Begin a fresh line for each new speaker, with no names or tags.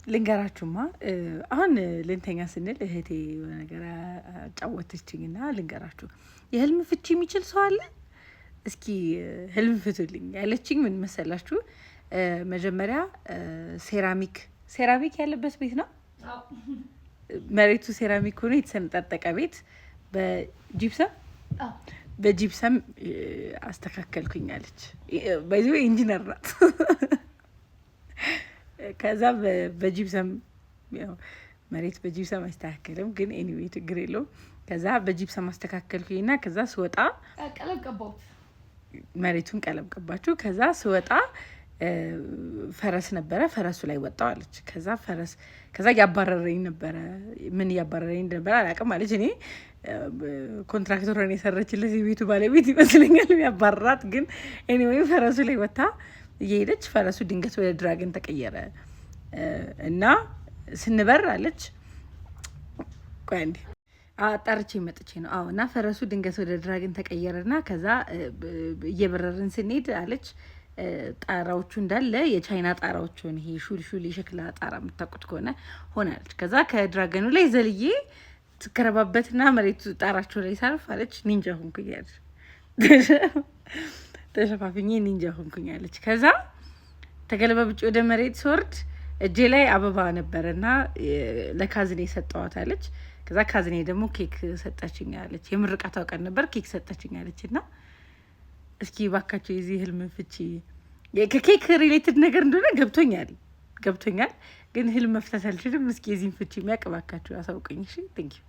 ልንገራችሁማ፣ አሁን ልንተኛ ስንል እህቴ የሆነ ነገር አጫወተችኝና ልንገራችሁ። የህልም ፍቺ የሚችል ሰው አለ? እስኪ ህልም ፍቱልኝ ያለችኝ ምን መሰላችሁ? መጀመሪያ ሴራሚክ ያለበት ቤት ነው። መሬቱ ሴራሚክ ሆኖ የተሰነጣጠቀ ቤት በ gypsum አስተካከልኩኝ አለች። By the way engineer ናት። ከዛ በጂፕሰም፣ ያው መሬት በጂፕሰም አይስተካከልም፣ ግን anyway ችግር የለውም። ከዛ በጂፕሰም አስተካከልኩኝ እና ከዛ ስወጣ
ቀለም ቀባሁት።
መሬቱን ቀለም ቀባችሁ። ከዛ ስወጣ ፈረስ ነበረ፣ ፈረሱ ላይ ወጣው አለች። ከዛ ፈረስ ከዛ እያባረረኝ ነበረ። ምን እያባረረኝ እንደነበረ አላውቅም አለች። እኔ ኮንትራክተሯን የሰረችለት የቤቱ ባለቤት ይመስለኛል የሚያባረራት። ግን anyway ፈረሱ ላይ ወታ እየሄደች ፈረሱ ድንገት ወደ dragon ተቀየረ እና ስንበር አለች። ቆይ አንዴ አጣርቼ መጥቼ ነው። አዎ፣ እና ፈረሱ ድንገት ወደ dragon ተቀየረና ከዛ እየበረርን ስንሄድ አለች፣ ጣራዎቹ እንዳለ የቻይና ጣራዎች ሆነ፣ ይሄ ሹል ሹል የሸክላ ጣራ የምታውቁት ከሆነ ሆናለች። ከዛ ከ dragon ኑ ላይ ዘልዬ ትከረባበትና መሬቱ ጣራቸው ላይ ሳርፍ አለች፣ ninja ሆንኩኝ አለች። ተሸፋፍኜ ninja ሆንኩኝ አለች። ከዛ ተገለባብጬ ወደ መሬት ስወርድ እጄ ላይ አበባ ነበረና ለ cousin ኤ ሰጠዋት አለች። ከዛ cousin ኤ ደግሞ ኬክ ሰጠችኝ አለች። የምርቃቷ ቀን ነበር፣ ኬክ ሰጠችኝ አለች። እና እስኪ ባካቸው የዚህ ህልም ፍቺ፣ ከኬክ related ነገር እንደሆነ ገብቶኛል፣ ግን ህልም መፍታት አልችልም። እስኪ የዚህን ፍቺ የሚያውቅ ባካችሁ አሳውቁኝ። እሺ፣ thank you.